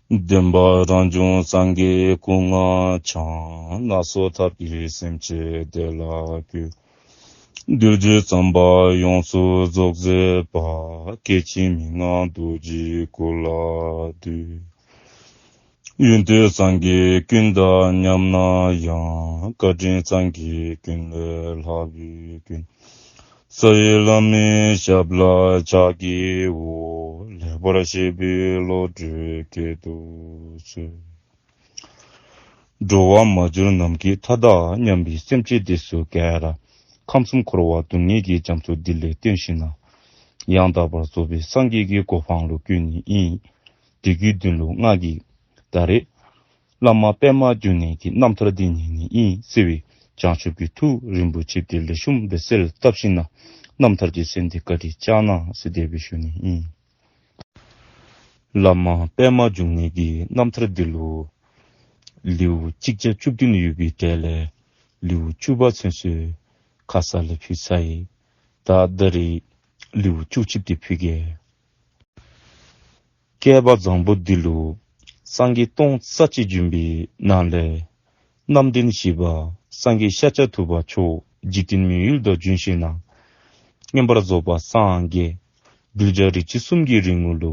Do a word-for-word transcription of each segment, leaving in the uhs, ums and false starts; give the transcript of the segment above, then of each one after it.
བདེན་པ་རང་བྱུང་སངས་རྒྱས་སྐུ་ལྔ་འཆང་། སྣ་ཚོགས་ཐབས་ཀྱིས་སེམས་ཅན་བདེ་ལ་བཀོད། གདུལ་བྱའི་བསམ་པ་ཡོངས་སུ་རྫོགས་མཛད་པ། སྐྱེ་འཆི་མི་མངའ་རྡོ་རྗེའི་སྐུ་ལ་འདུད། ཡོན་ཏན་སངས་རྒྱས་ཀུན་དང་མཉམ་ན་ཡང་། བཀའ་དྲིན་སངས་རྒྱས་ཀུན་ལས་ལྷག་པའི་མགོན། རྩ་བའི་བླ་མའི་ཞབས་ལ་ཕྱག་བགྱིའོ། ལེགས་པར་བཤད་པའི་བློ་གྲོས་བསྐྱེད་དུ་གསོལ། འགྲོ་བ་མ་གྱུར་ནམ་མཁའི་མཐའ་དང་མཉམ་པའི་སེམས་ཅན་འདི་ཚུ་ག་ར་ཁམས་གསུམ་འཁོར་བ་སྡུག་བསྔལ་གྱི་རྒྱ་མཚོ་འདི་ལས་བཏོན་ཞིནམ་ན་ཡང་དག་པར་རྫོགས་པའི་སངས་རྒྱས་ཀྱི་གོ་འཕང་ལུ་བཀོད་ནི་ཨིན། དེ་གི་དོན་ལུ་ང་གིས་ད་རེས་བླ་མ་པདྨ་འབྱུང་གནས་ཀྱི་རྣམ་ཐར་འདི་ཉན་ནི་ཨིན་ཟེར་བའི་བྱང་ཆུབ་ཀྱི་ཐུགས་རིན་པོ་ཆེ་འདི་ལེགས་ཤོམ་སྦེ་གསལ་བཏབ་ཞིནམ་ན་རྣམ་ཐར་གྱི་མཚན་འདི་བཀའ་དྲིན་བསྐྱང་གནང་ཟེར་དེ་སྦེ་ཞུ་ནི་ཨིན། བླ་མ་པདྨ་འབྱུང་གནས་ཀྱི་རྣམ་ཐར་འདི་ལུ་ལེའུ་གཅིག་བརྒྱ་བཅུ་བདུན་ཡོད་པའི་གྲས་ལས་ལེའུ་བཅུ་པ་ཚུན་ཚོད་ཁ་ཙ་ལས་ཕུལ་ཚར་ཡི། ད་ད་རེས་ལེའུ་བཅུ་གཅིག་འདི་ཕུལ་གེ། བསྐལ་པ་བཟང་པོ་འདི་ལུ་སངས་རྒྱས་སྟོང་རྩ་གཅིག་བྱོན་པའི་ནང་ལས་རྣམ་འདྲེན་བཞི་པ་སངས་རྒྱས་ཤཱཀྱ་ཐུབ་པ་མཆོག་འཇིག་རྟེན་མི་ཡུལ་དུ་བྱོན་ཞིནམ་ན་མངོན་པར་རྫོགས་པ་སངས་རྒྱས་གདུལ་བྱ་རིགས་ཅན་གསུམ་གྱི་རིག་ངོ་ལུ་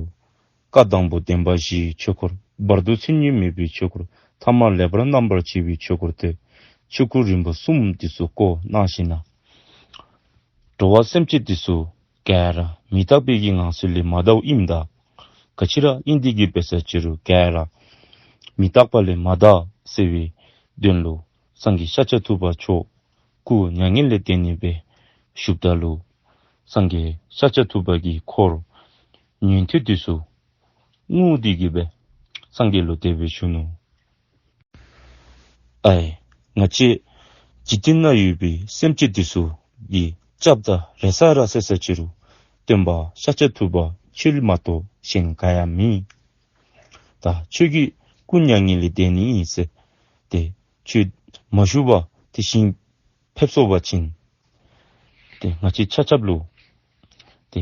བཀའ་དང་པོ་བདེན་པ་བཞིའི་ཆོས་སྐོར། བར་དུ་མཚན་ཉིད་མེད་པའི་ཆོས་སྐོར། ཐ་མ་ལེགས་པར་རྣམ་པར་ཕྱེ་བའི་ཆོས་སྐོར་ཏེ་ཆོས་སྐོར་རིམ་པ་གསུམ་འདི་ཚུ་བསྐོར་གནང་ཞིནམ་ན་འགྲོ་བ་སེམས་ཅན་འདི་ཚུ་ག་ར་མི་རྟག་པའི་གི་ངང་ཚུལ་ལས་མ་འདའཝ་ཨིནམ་ད་ག་ཅི་ར་ཨིན་དེ་གིས་འབད་ས་ཅི་རུང་ག་ར་མི་རྟག་པ་ལས་མ་འདའ་ཟེར་བའི་དོན་ལུ་སངས་རྒྱས་ཤཱཀྱ་ཐུབ་པ་མཆོག་སྐུ་མྱ་ངན་ལས་འདས་ནི་སྦེ་བཞུགསཔ་ད་ལུ་སངས་རྒྱས་ཤཱཀྱ་ཐུབ་པ་གིས་འཁོར་ཉན་ཐོས་འདི་ཚུ་ངུ་སྟེ་གིས་སྦེ་སངས་རྒྱས་ལུ་དེ་སྦེ་ཞུ་ནུག། ཨའི་ང་བཅས་འཇིག་རྟེན་ན་ཡོད་པའི་སེམས་ཅན་འདི་ཚུ་གི་སྐྱབས་དང་རེ་ས་ར་ཟེར་ས་ཅི་རུང་སྟོན་པ་ཤཱཀྱ་ཐུབ་པ་ཁྱོད་མ་གཏོགས་གཞན་ག་ཡང་མེད། ད་ཁྱོད་ཀྱིས་སྐུ་མྱ་ངན་ལས་འདས་ནི་ཨིན་ཟེར་ཏེ་ཁྱོད་མ་བཞུགས་པར་དེ་བཞིན་ཕེབས་སོང་པ་ཅིན་ཏེ་ང་བཅས་ཆ་ཁྱབ་ལུ་ཏེ་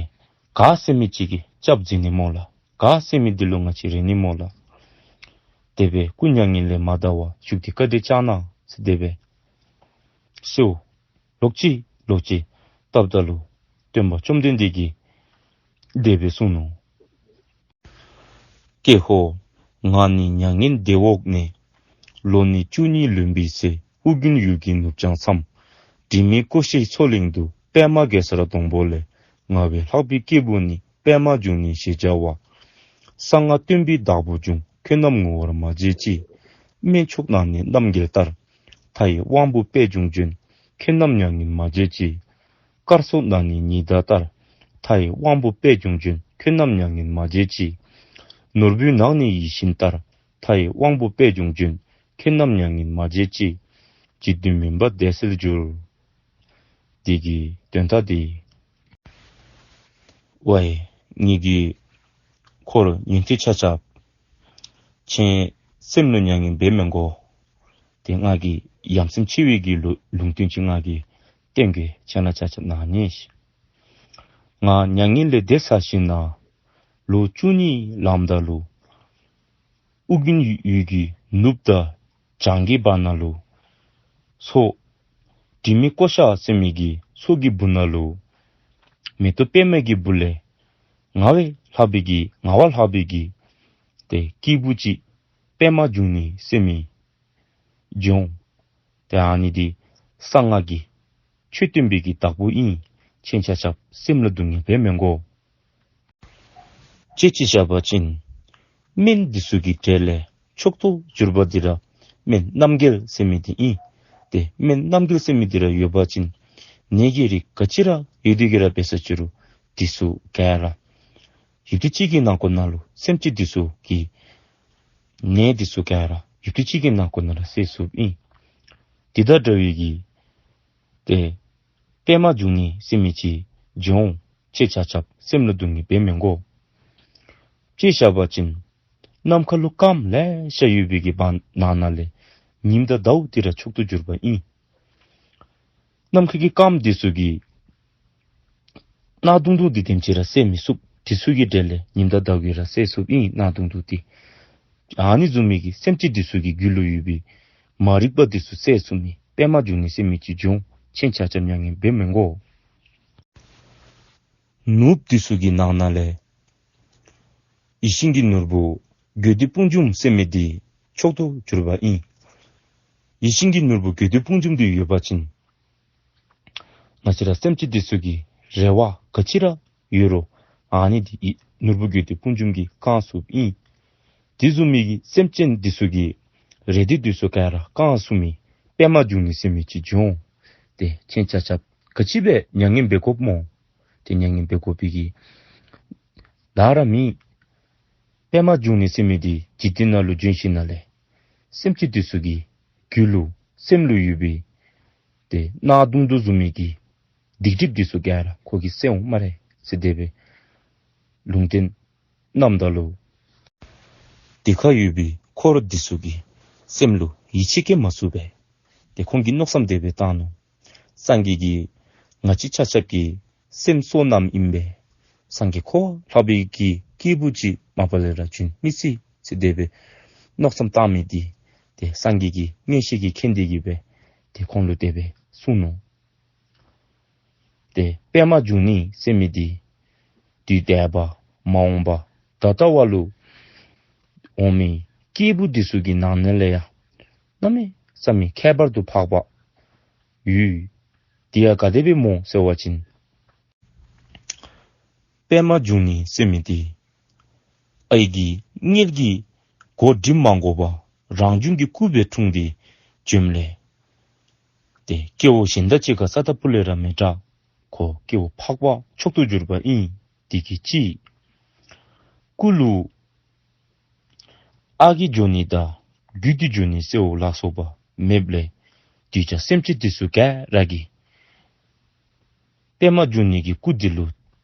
ག་ཟེར་མི་ཅིག་གིས་སྐྱབས་མཛད་ནི་སྨོ་ལགས། ག་ཟེར་མི་འདི་ལུ་ང་བཅས་རེ་ནི་སྨོ་ལགས། དེ་སྦེ་སྐུ་མྱ་ངན་ལས་མ་འདའ་བར་བཞུགས་ཏེ་བཀའ་དྲིན་བསྐྱང་གནང་ཟེར་དེ་སྦེ་གསོལ་ལོག་ཅི་ལོག་ཅི་བཏབ་ད་ལུ་སྟོན་པ་བཅོམ་ལྡན་འདས་ཀྱིས་དེ་སྦེ་གསུངས་ནུག། ཀྱེ་ཧོ། ང་ནི་མྱ་ངན་འདས་འོག་ནས། ལོ་ནི་བཅུ་གཉིས་ལོན་པའི་ཚེ། ཨོ་རྒྱན་ཡུལ་གྱི་ནུབ་བྱང་མཚམས། དྲི་མེད་ཀོ་ཤའི་མཚོ་གླིང་དུ། པདྨ་གེ་སར་སྡོང་པོ་ལས། ང་བས་ལྷག་པའི་སྐྱེས་བུ་ནི། པདྨ་འབྱུང་གནས་ཞེས་བྱ་བ། གསང་སྔགས་སྟོན་པའི་བདག་པོ་འབྱུང་། ཁྱོད་རྣམས་ངུ་བར་མ་བྱེད་ཅིག། སྨན་མཆོག་ནང་ནས་རྣམ་རྒྱལ་ལྟར། མཐའ་ཡས་དབང་པོ་པད་འབྱུང་བྱོན། ཁྱོད་རྣམས་མྱ་ངན་མ་བྱེད་ཅིག། དཀར་སོགས་ནང་ནས་ཉི་ཟླ་ལྟར། མཐའ་ཡས་དབང་པོ་པད་འབྱུང་བྱོན། ཁྱོད་རྣམས་མྱ་ངན་མ་བྱེད་ཅིག། ནོར་བུའི་ནང་ནས་ཡིད་བཞིན་ལྟར། མཐའ་ཡས་དབང་པོ་པད་འབྱུང་བྱོན། ཁྱོད་རྣམས་མྱ་ངན་མ་བྱེད་ཅིག། འཇིག་རྟེན་མུན་པ་འདས་སེལ་འགྱུར། འདི་གི་དོན་དག་འདི། ཝའི་ངེ་གི་འཁོར་ཉན་ཐོས་ཆ་ཁྱབ་ཁྱེད་སེམས་ལུ་མྱ་ངན་འབད་མི་དགོ། ཏེ་ང་གིས་ཡ་མཚན་ཆེ་བའི་གི་ལུ་ལུང་བསྟན་ཅིག་ང་གིས་བསྟན་གེ། ཁྱེད་ར་ཆ་ཁྱབ་ནཱ་ཉན་ཤིག། ང་མྱ་ངན་ལས་འདས་ཚར་ཞིནམ་ན་ལོ་བཅུ་གཉིས་ལངམ་ད་ལུ་ཨོ་རྒྱན་ཡུལ་གྱི་ནུབ་དང་བྱང་གི་བར་ན་ལུ་མཚོ་དྲི་མེད་ཀོ་ཤ་ཟེར་མི་གི་མཚོ་གི་སྦུག་ན་ལུ་མེ་ཏོག་པདྨ་གི་སྦུག་ལས་ང་བས་ལྷག་པའི་གི་ང་བ་ལྷག་པའི་གི་ཏེ་སྐྱེས་བུ་ཅིག་པདྨ་འབྱུང་གནས་ཟེར་མི་འབྱོན། ཏེ་ཨ་ནི་འདི་གསང་སྔགས་ཀྱི་ཆོས་སྟོན་པའི་གི་བདག་པོ་ཨིན། ཁྱེད་ཆ་ཁྱབ་སེམས་ལུ་སྡུག་བསྔལ་འབད་མི་དགོ། ཅི་ཅིག་བཤད་པ་ཅིན་སྨན་འདི་ཚུ་གི་གྲས་ལས་མཆོག་ཏུ་གྱུར་པ་འདི་ར་སྨན་རྣམ་རྒྱལ་ཟེར་མི་འདི་ཨིན། ཏེ་སྨན་རྣམ་རྒྱལ་ཟེར་མི་འདི་ར་ཡོད་པ་ཅིན་ནད་ཀྱི་རིགས་ག་ཅི་ར་ཡོད་དེ་གི་ར་འབད་ས་ཅི་རུང་འདི་ཚུ་ག་ར་ཡུད་ཙམ་ཅིག་གི་ནང་འཁོད་ན་ལུ་སེམས་ཅན་འདི་ཚུ་གི་ནད་འདི་ཚུ་ག་ར་ཡུད་ཙམ་ཅིག་གི་ནང་འཁོད་ན་ར་སེལ་ཚུགསཔ་ཨིན། འདི་དང་འདྲ་བའི་གི་ཏེ་པདྨ་འབྱུང་གནས་ཟེར་མི་ཅིག་འབྱོན། ཁྱེད་ཆ་ཁྱབ་སེམས་ལུ་སྡུག་བསྔལ་འབད་མི་དགོ། ཅི་བཤད་པ་ཅིན་ནམ་མཁའ་ལུ་སྐརམ་ལེ་ཤ་ཡོད་པའི་གི་བར་ན་ན་ལས་ཉིམ་དང་ཟླཝ་འདི་ར་མཆོག་ཏུ་གྱུར་པ་ཨིན། ནམ་མཁའ་གི་སྐརམ་འདི་ཚུ་གིས་གནག་དུང་དུ་འདི་དེམ་ཅིག་ར་སེལ་མི་ཚུགས། འདི་ཚུ་གི་གྲས་ལས་ཉིམ་དང་ཟླཝ་གིས་ར་སེལ་ཚུགསཔ་ཨིན། གནག་དུང་དུ་འདི་ ཨ་ནི་བཟུམ་མའི་གི་སེམས་ཅན་འདི་ཚུ་གི་རྒྱུད་ལུ་ཡོད་པའི་མ་རིག་པ་འདི་ཚུ་བསལ་ཚུགས་མི་པདྨ་འབྱུང་གནས་ཟེར་མི་ཅིག་འབྱུང་། ཁྱེད་ཆ་ཁྱབ་མྱ་ངན་འབད་མི་དགོ། ནོར་བུ་འདི་ཚུ་གི་ནང་ན་ལས་ཡིད་བཞིན་གྱི་ནོར་བུ་དགོས་འདོད་དཔུང་འཇོམས་ཟེར་མི་འདི་མཆོག་ཏུ་གྱུར་པ་ཨིན། ཡིད་བཞིན་གྱི་ནོར་བུ་དགོས་འདོད་དཔུང་འཇོམས་འདི་ཡོད་པ་ཅིན་ང་བཅས་ར་སེམས་ཅན་འདི་ཚུ་གི་རེ་བ་ག་ཅི་ར་ཡོད་རུང་ཨ་ནི་འདི་ནོར་བུ་དགོས་འདོད་དཔུང་འཇོམས་ཀྱིས་བསྐང་ཚུགསཔ་ཨིན། དེ་བཟུམ་མའི་གི་སེམས་ཅན་འདི་ཚུ་གི་རེ་འདོད་འདི་ཚུ་ག་ར་བསྐང་ཚུགས་མི་པདྨ་འབྱུང་གནས་ཟེར་མི་ཅིག་འབྱུང་། ཏེ་ཁྱེད་ཆ་ཁྱབ་ག་ཅི་སྦེ་མྱ་ངན་འབད་དགོཔ་སྨོ། ཏེ་མྱ་ངན་འབད་དགོ་པའི་གི་ད་ར་མེད། པདྨ་འབྱུང་གནས་ཟེར་མི་འདི་འཇིག་རྟེན་ནང་ལུ་བྱོན་ཞིནམ་ལས་སེམས་ཅན་འདི་ཚུ་གི་རྒྱུད་ལུ་སེམས་ལུ་ཡོད་པའི་ཏེ་གནག་དུང་དུ་བཟུམ་མའི་གི་སྡིག་སྒྲིབ་འདི་ཚུ་ག་ར་ཁོ་གིས་སེལ་འོང་སྨ་རེ་ཟེར་དེ་སྦེ་ལུང་བསྟན་གནངམ་ད་ལུ་དེ་ཁར་ཡོད་པའི་འཁོར་འདི་ཚུ་གི་སེམས་ལུ་ཡིད་ཆེས་བསྐྱེད་མ་ཚུགས་པས། ཏེ་ཁོང་གིས་མནོ་བསམ་དེ་སྦེ་བཏང་ནུག། སངས་རྒྱས་ཀྱིས་ང་བཅས་ཆ་ཁྱབ་ཀྱི་སེམས་བསོད་ནམས་ཨིན་པས། སངས་རྒྱས་ཁོ་བ་ལྷག་པའི་གི་སྐྱེས་བུ་ཅིག་མ་པ་ལས་ར་བྱོན་མི་སྲིད་ཟེར་དེ་སྦེ་མནོ་བསམ་བཏང་མི་འདི་ཏེ་སངས་རྒྱས་ཀྱི་མངོན་ཤེས་ཀྱིས་མཁྱེན་ཏེ་གིས་སྦེ་ཏེ་ཁོང་ལུ་དེ་སྦེ་གསུངས་ནུག། ཏེ་པདྨ་འབྱུང་གནས་ཟེར་མི་འདི་དུས་འདས་པ་མ་འོངས་པ་ད་ལྟ་བ་ལུ་འོང་མི་སྐྱེས་བུ་འདི་ཚུ་གི་ནང་ན་ལས་ཡང་གནམ་མེད་ས་མེད་ཁྱད་པར་དུ་འཕགས་པ་ཡོད། དེ་ཡང་ག་དེ་སྦེ་སྨོ་ཟེར་བ་ཅིན་པདྨ་འབྱུང་གནས་ཟེར་མི་འདི་ཨའི་གི་མངལ་གྱི་སྒོ་འགྲིམ་མ་དགོ་པར་རང་བྱུང་གི་སྐུ་སྦེ་འཁྲུངས་ཏེ་བྱོནམ་ལས་ཏེ་སྐྱེ་བོ་གཞན་དང་གཅིག་ཁར་ས་ཏ་ཕུ་ལས་ར་མི་འདྲ། ཁོ་སྐྱེ་བོ་འཕགས་པ་མཆོག་ཏུ་གྱུར་པ་ཨིན། དེ་གིས་གཅིག། སྐུ་ལུ་ཨ་གི་འབྱུང་གནས་དང་རྒྱུད་དུ་འབྱུང་གནས་ཟེར་བ་ལ་སོགས་པ་མེདཔ་ལས་གདུལ་བྱ་སེམས་ཅན་འདི་ཚུ་ག་ར་གིས་པདྨ་འབྱུང་གནས་ཀྱི་སྐུ་འདི་ལུ་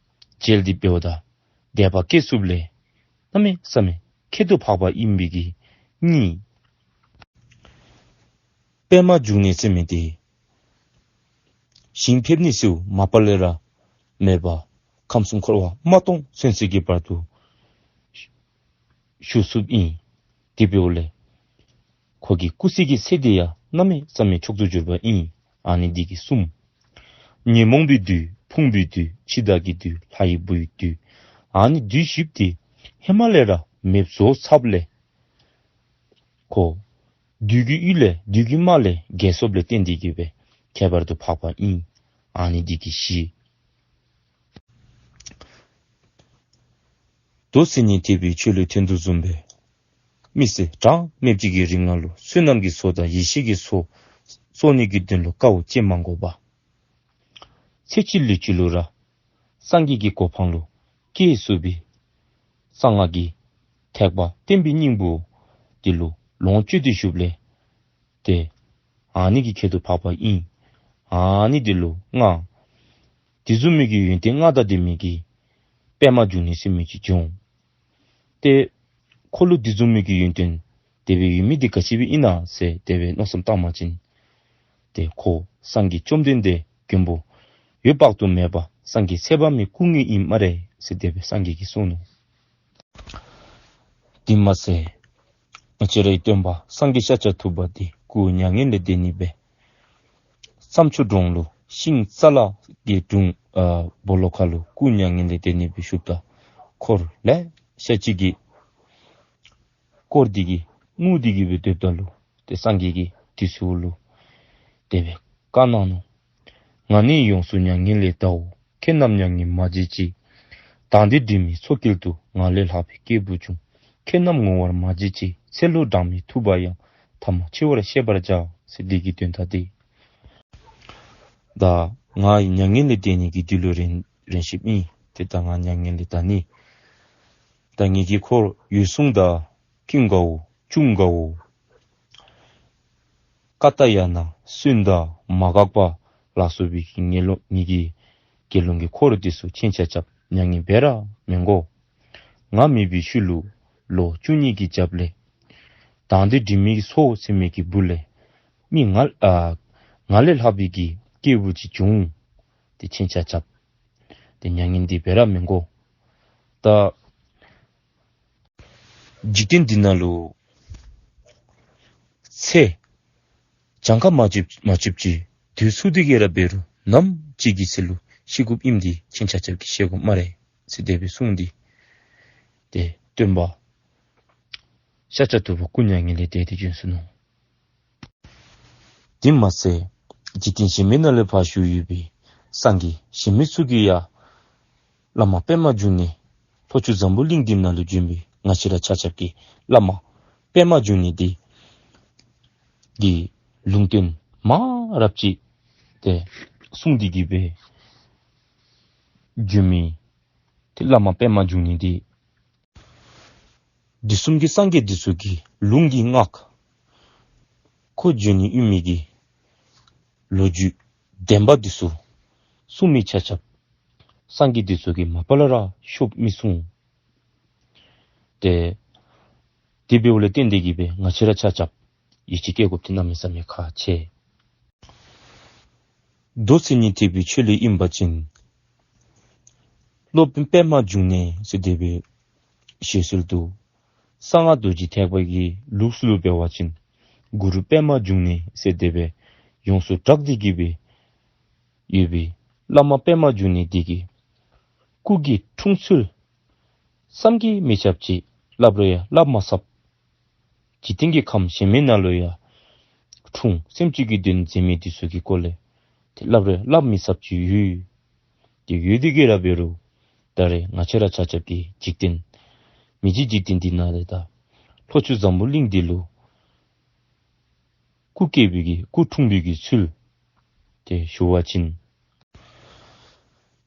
མཇལ་ཏེ་འབདཝ་ད་དད་པ་སྐྱེ་ཚུགསཔ་ལས་གནམ་མེད་ས་མེད་ཁྱད་དུ་འཕགས་པ་ཨིན་པའི་གི་གཉིས། པདྨ་འབྱུང་གནས་ཟེར་མི་འདི་ཞིང་ཕེབས་ནི་ཟེར་མ་པ་ལས་ར་མེད་པར་ཁམས་གསུམ་འཁོར་བ་མ་སྟོངས་ཚུན་ཚོད་ཀྱི་བར་དུ་བཞུགས་ཚུགསཔ་ཨིན། དེ་འབདཝ་ལས་ཁོ་གི་སྐུ་ཚེ་གི་ཚད་འདི་ཡང་གནམ་མེད་ས་མེད་མཆོག་ཏུ་གྱུར་པ་ཨིན། ཨ་ནི་འདི་གིས་གསུམ། ཉོན་མོངས་པའི་བདུད་ཕུང་པོའི་བདུད་འཆི་བདག་གི་བདུད་ལྷ་ཡི་བུའི་བདུད་ཨ་ནི་བདུད་བཞིཔོ་འདི་ཧེ་མ་ལས་ར་མེདཔ་བཟོ་ཚརཝ་ལས་ཁོ་བདུད་ཀྱི་ཡུལ་ལས་བདུད་ཀྱི་དམག་ལས་རྒྱལ་སོངམ་ལས་བརྟེན་ཏེ་གིས་སྦེ་ཁྱད་པར་དུ་འཕགས་པ་ཨིན། ཨ་ནི་འདི་གིས་བཞི། མདོ་མཛངས་བླུན་ཐེག་པའི་ཆོས་ལུ་ཐོན་དོ་བཟུམ་སྦེ་མི་ཚེ་གྲངས་མེདཔ་ཅིག་གི་རིང་ལུ་བསོད་ནམས་ཀྱི་ཚོགས་དང་ཡེ་ཤེས་ཀྱི་ཚོགས་སྩོགས་ནི་གི་དོན་ལུ་དཀའཝ་སྤྱད་མ་དགོ་པར་ཚེ་གཅིག་ལུས་གཅིག་ལུ་ར་སངས་རྒྱས་ཀྱི་གོ་འཕང་ལུ་སྐྱེ་ཚུགས་པའི་གསང་སྔགས་ཀྱི་ཐེག་པ་བསྟན་པའི་སྙིང་པོ་འདི་ལུ་ལོངས་སྤྱོད་དེ་བཞུགསཔ་ལས་ཏེ་ཨ་ནི་གིས་ཁྱད་དུ་འཕགས་པ་ཨིན། ཨ་ནི་འདི་ལུ་ལྔ། དེ་བཟུམ་མའི་གི་ཡོན་ཏན་ལྔ་དང་ལྡན་མི་གི་པདྨ་འབྱུང་གནས་ཟེར་མི་ཅིག་འབྱུང་། ཏེ་ཁོ་ལུ་དེ་བཟུམ་མའི་གི་ཡོན་ཏན་དེ་སྦེ་ཡོད་མི་འདི་ག་ཅི་སྦེ་ཨིན་ན་ཟེར་དེ་སྦེ་མནོ་བསམ་བཏང་བ་ཅིན་ཏེ་ཁོ་སངས་རྒྱས་བཅོམ་ལྡན་འདས་མགོན་པོ་འོད་དཔག་ཏུ་མེད་པ་སངས་རྒྱས་ཚེ་དཔག་མེད་སྐུ་དངོས་ཨིན་སྨ་རེ་ཟེར་དེ་སྦེ་སངས་རྒྱས་ཀྱིས་གསུངས་ནུག། དེ་མ་ཚད་ང་བཅས་རའི་སྟོན་པ་སངས་རྒྱས་ཤཱཀྱ་ཐུབ་པ་འདི་སྐུ་མྱ་ངན་ལས་འདས་ནི་སྦེ་བསམ་ཆུ་གྲོང་ལུ་ཤིང་ཙ་ལ་གི་དྲུང་ཨ་སྦོ་ལོགས་ཁ་ལུ་སྐུ་མྱ་ངན་ལས་འདས་ནི་སྦེ་བཞུགསཔ་ད་འཁོར་ལེ་ཤ་ཅིག་གིས་དཀོར་འདི་གིས་དངུལ་འདི་གིས་སྦེ་འདེབས་ད་ལུ་ཏེ་སངས་རྒྱས་ཀྱིས་དེ་ཚུ་ལུ་དེ་སྦེ་བཀའ་གནང་ནུག། ང་ནི་ཡོངས་སུ་མྱ་ངན་ལས་འདའོ། ཁྱེད་རྣམས་མྱ་ངན་མ་བྱེད་ཅིག། དང་འདོད་འདྲེན་མའི་ཚོགས་བསྐལ་དུ། ང་ལས་ལྷག་པའི་སྐྱེས་བུ་བྱུང་། ཁྱེད་རྣམས་ངུ་བར་མ་བྱེད་ཅིག། ཚེ་ལོ་གྲངས་མེད་ཐུབ་པ་ཡང་། ཐ་མ་འཆི་བར་ཤེས་པར་བྱ། ཟེར་འདི་གི་དོན་དག་འདི། ད་ང་མྱ་ངན་ལས་འདའ་ནི་གི་དུས་ལུ་རན་རན་ཞིནམ་ཨིན། ཏེ་ད་ང་མྱ་ངན་ལས་འདའ་ནི། ད་ངེ་གི་འཁོར་འོད་སྲུང་དང་ཀུན་དགའ་བོ་ཀུན་དགའ་བོ་ཀ་ཏྱ་ཡ་ན་གསོན་དང་མ་འགགས་པ་ལ་སོགས་པའི་ངེ་ལོ་ངེ་གི་དགེ་སློང་གི་འཁོར་འདི་ཚུ་ཁྱེད་ཆ་ཁྱབ་མྱ་ངན་འབད་ར་མི་དགོ། ང་མེད་པའི་ཤུལ་ལུ་ལོ་བཅུ་གཉིས་ཀྱི་རྒྱབ་ལས་དང་འདོད་འདྲེན་མའི་ཚོགས་ཟེར་མི་གི་སྦུག་ལས་མི་ང་ཨ་ང་ལས་ལྷག་པའི་གི་སྐྱེས་བུ་ཅིག་འབྱུང་། ཏེ་ཁྱེད་ཆ་ཁྱབ་ཏེ་མྱ་ངན་འདི་འབད་ར་མི་དགོ། ད་འཇིག་རྟེན་འདི་ནང་ལུ་ ཚེ་གྱངས་ཁ་མ་ཆོདཔ་མ་ཆོདཔ་ཅིག་དུས་ཚོད་འདི་གིས་ར་འབད་རུང་ནམ་ཅིག་གི་ཚེ་ལུ་ཤི་དགོཔ་ཨིནམ་འདི་ཁྱེད་ཆ་ཁྱབ་ཀྱིས་ཤེས་དགོ་སྨ་རེ་ཟེར་དེ་སྦེ་གསུངས་ཏེ་ཏེ་སྟོན་པ་ཤཱཀྱ་ཐུབ་པ་སྐུ་མྱ་ངན་ལས་འདས་ཏེ་བྱོན་སོ་ནུག། དེ་མ་ཚད་འཇིག་རྟེན་གཞན་མི་ནང་ལས་ཕར་བཞུགས་ཡོད་པའི་སངས་རྒྱས་གཞན་མི་ཚུ་གིས་ཡང་བླ་མ་པདྨ་འབྱུང་གནས་ལྷོ་ཕྱོགས་འཛམ་བུ་གླིང་འདི་ནང་ལུ་བྱོན་པའི་ང་བཅས་ར་ཆ་ཁྱབ་ཀྱི་བླ་མ་པདྨ་འབྱུང་གནས་འདི་གི་ལུང་བསྟན་མང་རབས་ཅིག་ཏེ་གསུངས་ཏེ་གི་སྦེ་བྱོན་མི་ཏེ་བླ་མ་པདྨ་འབྱུང་གནས་འདི་དུས་གསུམ་གྱི་སངས་རྒྱས་འདི་ཚུ་གི་ལུང་གིས་བསྔགས། ཁོ་བྱོན་ནི་ཡོད་མི་གི་ལོ་རྒྱུས་བདེན་པ་འདི་ཚུ་གསུང་མི་ཆ་ཁྱབ་སངས་རྒྱས་འདི་ཚུ་གིས་མ་པ་ལས་ར་ཤོབ་མི་གསུང་། ཏེ་དེ་འབདཝ་ལས་བརྟེན་ཏེ་གི་སྦེ་ང་བཅས་ར་ཆ་ཁྱབ་ཡིད་ཆེས་བསྐྱེད་དགོཔ་འདི་གནམ་མེད་ས་མེད་ཁག་ཆེ། མདོ་མཚན་ཉིད་ཐེག་པའི་ཆོས་ལས་ཨིན་པ་ཅིན་སློབ་དཔོན་པདྨ་འབྱུང་གནས་ཟེར་དེ་སྦེ་ཞལ་གསོལ་དོ། གསང་སྔགས་རྡོ་རྗེ་ཐེག་པ་གི་ལུགས་སྲོལ་ལུ་འབད་བ་ཅིན་གུ་རུ་པདྨ་འབྱུང་གནས་ཟེར་དེ་སྦེ་ཡོངས་སུ་གྲགས་ཏེ་གི་སྦེ་ཡོད་པའི་བླ་མ་པདྨ་འབྱུང་གནས་འདི་གི་སྐུ་གི་འཁྲུངས་ཚུལ་བསམ་གྱིས་མི་ཁྱབ་ཅིག་སླབ་རུང་ཡང་སླབ་མ་ཚརཝ། འཇིག་རྟེན་གྱི་ཁམས་གཞན་མི་ནང་ལུ་ཡང་འཁྲུངས་སེམས་ཅན་གྱི་དོན་མཛད་མི་འདི་ཚུ་གི་སྐོར་ལས་ཏེ་སླབ་རུང་སླབ་མི་ཚརཝ་ཅིག་ཡོད། ཏེ་ཡོད་དེ་གིས་ར་འབད་རུང་ད་རེས་ང་བཅས་ར་ཆ་ཁྱབ་ཀྱི་འཇིག་རྟེན་མི་མཇེད་འཇིག་རྟེན་འདི་ནང་ལས་ད་ལྷོ་ཕྱོགས་འཛམ་བུ་གླིང་འདི་ལུ་སྐུ་སྐྱེ་བའི་གི་སྐུ་འཁྲུངས་པའི་གི་ཚུལ་ཏེ་ཞུ་བ་ཅིན།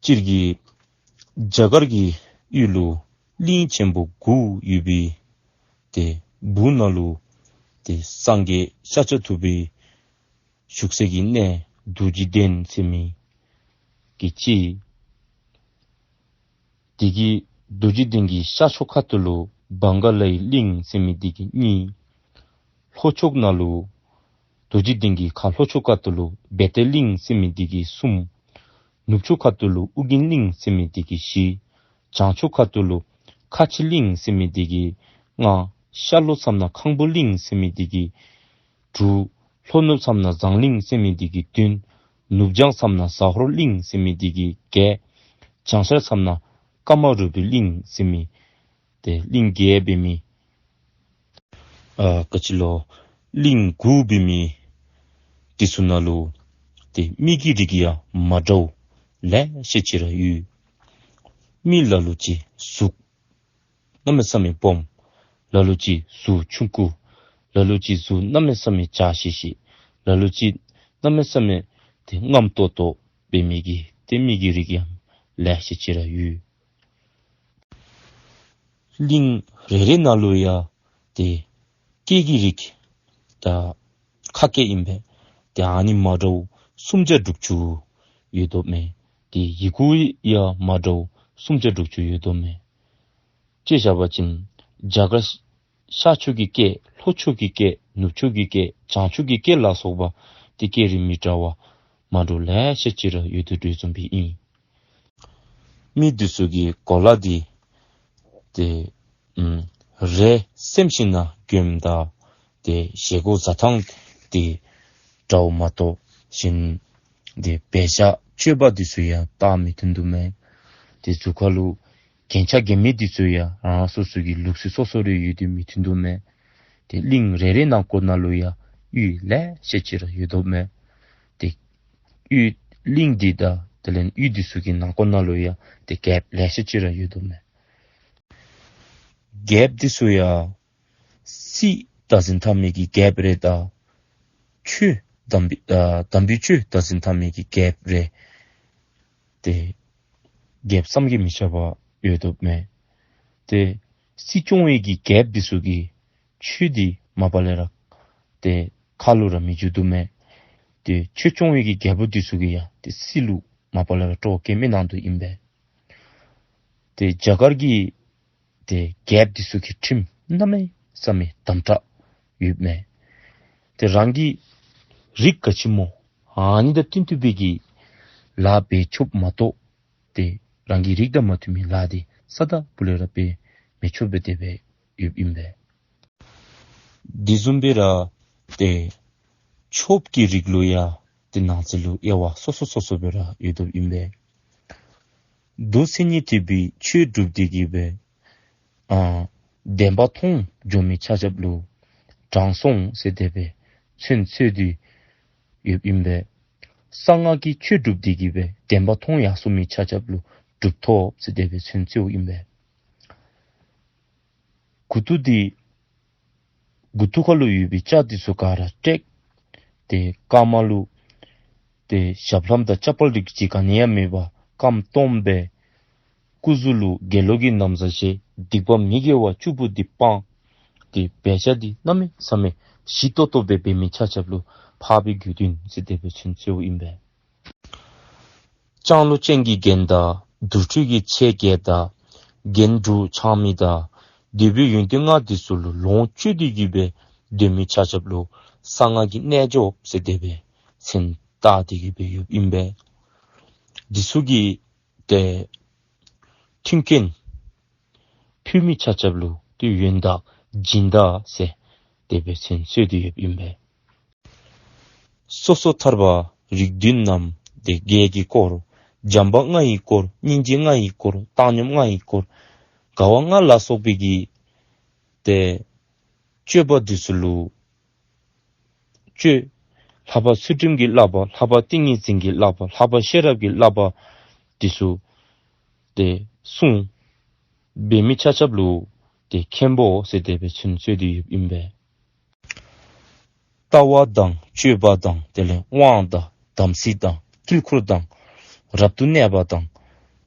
སྤྱིར་གྱིས་རྒྱ་གར་གྱི་ཡུལ་ལུ་གླིང་ཆེན་པོ་དགུ་ཡོད་པའི་ཏེ་སྦུག་ན་ལུ་ཏེ་སངས་རྒྱས་ཤཱཀྱ་ཐུབ་པའི་བཞུགས་སའི་གི་གནས་རྡོ་རྗེ་གདན་ཟེར་མི་གི་ཅིག། དེ་གི་རྡོ་རྗེ་གདན་གྱི་ཤར་ཕྱོགས་ཁ་ཐུག་ལུ་བང་ག་ལའི་གླིང་ཟེར་མི་འདི་གིས་གཉིས། ལྷོ་ཕྱོགས་ནང་ལུ་རྡོ་རྗེ་གདན་གྱི་ཁ་ལྷོ་ཕྱོགས་ཁ་ཐུག་ལུ་བེ་ཏའི་གླིང་ཟེར་མི་འདི་གིས་གསུམ། ནུབ་ཕྱོགས་ཁ་ཐུག་ལུ་ཨོ་རྒྱན་གླིང་ཟེར་མི་འདི་གིས་བཞི། བྱང་ཕྱོགས་ཁ་ཐུག་ལུ་ཁ་ཆེ་གླིང་ཟེར་མི་འདི་གིས་ལྔ། ཤར་ལྷོ་མཚམས་ནང་ཁང་བུ་གླིང་ཟེར་མི་འདི་གིས་དྲུག། ལྷོ་ནུབ་མཚམས་ནང་ཟངས་གླིང་ཟེར་མི་འདི་གིས་བདུན། ནུབ་བྱང་མཚམས་ནང་ཟ་ཧོར་གླིང་ཟེར་མི་འདི་གིས་བརྒྱད། བྱང་ཤར་མཚམས་ནང་ཀ་མ་རུ་པའི་གླིང་ཟེར་མི་ཏེ་གླིང་བརྒྱད་འབད་མི་ཨ་ག་ཅི་ལོ་གླིང་དགུ་འབད་མི་འདི་ཚུ་ནང་ལུ་ཏེ་མི་གི་རིགས་ཡང་མ་འདྲཝ་ལེ་ཤ་ཅིག་ར་ཡོད། མི་ལ་ལུ་ཅིག་གཟུགས་གནམ་མེད་ས་མེད་སྦོམ། ལ་ལུ་ཅིག་གཟུགས་ཆུང་ཀུ། ལ་ལུ་ཅིག་གཟུགས་གནམ་མེད་ས་མེད་འཇའ་ཤིག་ཤིག། ལ་ལུ་ཅིག་གནམ་མེད་ས་མེད་ཏེ་རྔམ་ཏོག་ཏོ་འབད་མི་གི་ཏེ་མི་གི་རིགས་ཡང་ལེ་ཤ་ཅིག་ར་ཡོད། གླིང་རེ་རེ་ནང་ལུ་ཡང་ཏེ་སྐད་ཀྱི་རིགས་ད་ཁ་སྐད་ཨིན་པས། ཏེ་ཨ་ནི་མ་འདྲཝ་སུམ་བརྒྱ་དྲུག་ཅུ་ཡོད་དོ་མས། ཏེ་ཡི་གུ་ཡང་མ་འདྲཝ་སུམ་བརྒྱ་དྲུག་ཅུ་ཡོད་དོ་མས། དཔྱེ་བཞག་པ་ཅིན་རྒྱ་གར་ཤར་ཕྱོགས་ཀྱི་སྐད་ལྷོ་ཕྱོགས་ཀྱི་སྐད་ནུབ་ཕྱོགས་ཀྱི་སྐད་བྱང་ཕྱོགས་ཀྱི་སྐད་ལ་སོགས་པ་ཏེ་སྐད་རིགས་མི་འདྲ་བ་མ་འདྲཝ་ལེ་ཤ་ཅིག་ར་ཡོད་དོ་བཟུམ་སྦེ་ཨིན། མི་འདི་ཚུ་གི་གོ་ལ་འདི་ཏེ་ཨམ་རས་སེམས་ཤིང་ནང་གྱོནམ་ད་ཏེ་བཞེས་སྒོ་བཟའ་ཐངས་འདི་འདྲཝ་མ་གཏོགས་གཞན་འདི་འབད་བཞག་སྤྱོད་པ་འདི་ཚུ་ཡང་རྟགས་མི་མཐུན་དོ་མས། ཏེ་གཟུགས་ཁ་ལུ་རྒྱན་ཆ་གྱོན་མི་འདི་ཚུ་ཡང་རང་སོ་སོ་གི་ལུགས་སྲོལ་སོ་སོ་རེ་ཡོད་དེ་མི་མཐུན་དོ་མས། ཏེ་གླིང་རེ་རེ་ནང་འཁོད་ནང་ལུ་ཡང་གཡུས་ལེ་ཤ་ཅིག་ར་ཡོད་དོ་མས། ཏེ་གཡུས་གླིང་འདི་དང་དེ་ལས་གཡུས་འདི་ཚུ་གི་ནང་འཁོད་ནང་ལུ་ཡང་ཏེ་རྒྱལཔོ་ལེ་ཤ་ཅིག་ར་ཡོད་དོ་མས། རྒྱལཔོ་འདི་ཚུ་ཡང་སྲིད་བདག་འཛིན་འཐབ་མི་གི་རྒྱལཔོ་རེ་དང་ཆོས་དམ་པའི་ཨ་དམ་པའི་ཆོས་བདག་འཛིན་འཐབ་མི་གི་རྒྱལཔོ་རེ་ཏེ་རྒྱལཔོ་བསམ་གྱིས་མི་ཁྱབ་པ་ཡོད་དོ་མས། ཏེ་སྲིད་སྐྱོང་བའི་གི་རྒྱལཔོ་འདི་ཚུ་གིས་ཆོས་འདི་མ་པ་ལས་ར་ཏེ་ཁ་ལུ་ར་མི་འཇུ་དོ་མས། ཏེ་ཆོས་སྐྱོང་བའི་གི་རྒྱལ་པོ་འདི་ཚུ་གིས་ཡང་ཏེ་སྲིད་ལུ་མ་པ་ལས་ར་སྤྲོ་བ་བསྐྱེད་མི་གནང་དོ་ཨིན་པས། ཏེ་རྒྱ་གར་གྱི་ཏེ་རྒྱལཔོ་འདི་ཚུ་གི་ཁྲིམས་གནམ་མེད་ས་མེད་དམ་དྲགས་ཡོདཔ་མས། ཏེ་རང་གི་རིགས་ག་ཅི་སྨོ་ཨ་ནི་དང་བསྟུན་ཏེ་སྦེ་གི་ལཱ་འབད་ཆོགཔ་མ་གཏོགས་ཏེ་རང་གི་རིགས་དང་མ་མཐུན་མི་ལཱ་འདི་ས་དང་ཕུ་ལས་ར་འབད་མི་ཆོགཔ་སྦེ་དེ་སྦེ་ཡོདཔ་ཨིན་པས། དེ་བཟུམ་སྦེ་ར་ ཏེ་ཆོསཔ་ཀྱི་རིགས་ལུ་ཡང་ཏེ་ནང་གསེས་ལུ་དབྱེ་བ་སོ་སོ་སོ་སོ་སྦེ་ར་ཡོདཔ་ཨིན་པས། མདོ་མཚན་ཉིད་ཐེག་པའི་ཆོས་སྒྲུབ་སྟེ་གི་སྦེ་ཨ་བདེན་པ་མཐོང་འགྱོ་མི་ཆ་ཁྱབ་ལུ་དྲང་སྲོང་ཟེར་དེ་སྦེ་མཚན་གསོལ་ཏེ་ཡོདཔ་ཨིན་པས། གསང་སྔགས་ཀྱི་ཆོས་སྒྲུབ་སྟེ་གི་སྦེ་བདེན་པ་མཐོང་ཡར་སོ་མི་ཆ་ཁྱབ་ལུ་གྲུབ་ཐོབ་ཟེར་དེ་སྦེ་མཚན་གསོལཝ་ཨིན་པས། མགུ་ཏོ་འདི་མགུ་ཏོ་ཁ་ལུ་ཡོད་པའི་སྐྱ་འདི་ཚུ་ག་ར་བྲེགས། ཏེ་རྐངམ་ལུ་ཏེ་ཞབས་ལྷམ་དང་ཅ་པལ་འདི་ཅིག་ག་ནི་ཡང་མེད་པར་རྐངམ་སྟོངམ་སྦེ། སྐུ་གཟུགས་ལུ་དགེ་སློང་གི་ན་བཟའ་བཞེས། སྡིག་པ་མི་དགེ་བ་བཅུ་པོ་འདི་སྤངས། ཏེ་འབད་བཞག་འདི་གནམ་མེད་ས་མེད་ཞི་ཏོག་ཏོ་སྦེ་འབད་མི་ཆ་ཁྱབ་ལུ་འཕགས་པའི་དགེ་འདུན་ཟེར་དེ་སྦེ་མཚན་གསོལཝ་ཨིན་པས། ལྕང་ལོ་ཅན་གྱི་རྒྱན་དང་དུར་ཁྲོད་ཀྱི་ཆས་བརྒྱད་དང་རྒྱན་དྲུག་འཆང་མི་དང་འདོད་པའི་ཡོན་ཏན་ལྔ་འདི་ཚུ་ལུ་ལོངས་སྤྱོད་དེ་གི་སྦེ་སྡོད་མི་ཆ་ཁྱབ་ལུ་གསང་སྔགས་ཀྱི་རྣལ་འབྱོརཔ་ཟེར་དེ་སྦེ་མཚན་བཏགས་ཏེ་གི་སྦེ་ཡོདཔ་ཨིན་པས། འདི་ཚུ་གི་ཏེ་མཐུན་རྐྱེན་ཕུལ་མི་ཆ་ཁྱབ་ལུ་ཏེ་ཡོན་བདག་སྦྱིན་བདག་ཟེར་དེ་སྦེ་མཚན་གསོལ་ཏེ་ཡོདཔ་ཨིན་པས། སོ་སོ་ཐར་པ་རིགས་བདུན་ནམ་ཏེ་བརྒྱད་ཀྱི་སྐོར། བྱམས་པ་ལྔ་ཡི་སྐོར། སྙིང་རྗེ་ལྔ་ཡི་སྐོར། བཏང་སྙོམས་ལྔ་ཡི་སྐོར། དགའ་བ་ལྔ་ལ་སོགས་པའི་གི་ཏེ་སྤྱོད་པ་འདི་ཚུ་ལུ་སྤྱོད། ལྷག་པ་ཚུལ་ཁྲིམས་ཀྱི་བསླབ་པ། ལྷག་པ་ཏིང་ངེ་འཛིན་གྱི་བསླབ་པ། ལྷག་པ་ཤེས་རབ་ཀྱི་བསླབ་པ་འདི་ཚུ་ཏེ་བསྲུང་འབད་མི་ཆ་ཁྱབ་ལུ་ཏེ་མཁན་པོ་ཟེར་དེ་སྦེ་མཚན་གསོལ་ཏེ་ཡོདཔ་ཨིན་པས། ལྟ་བ་དང་སྤྱོད་པ་དང་དེ་ལས་དབང་དང་དམ་ཚིག་དང་དཀྱིལ་འཁོར་དང་རབ་ཏུ་གནས་པ་དང་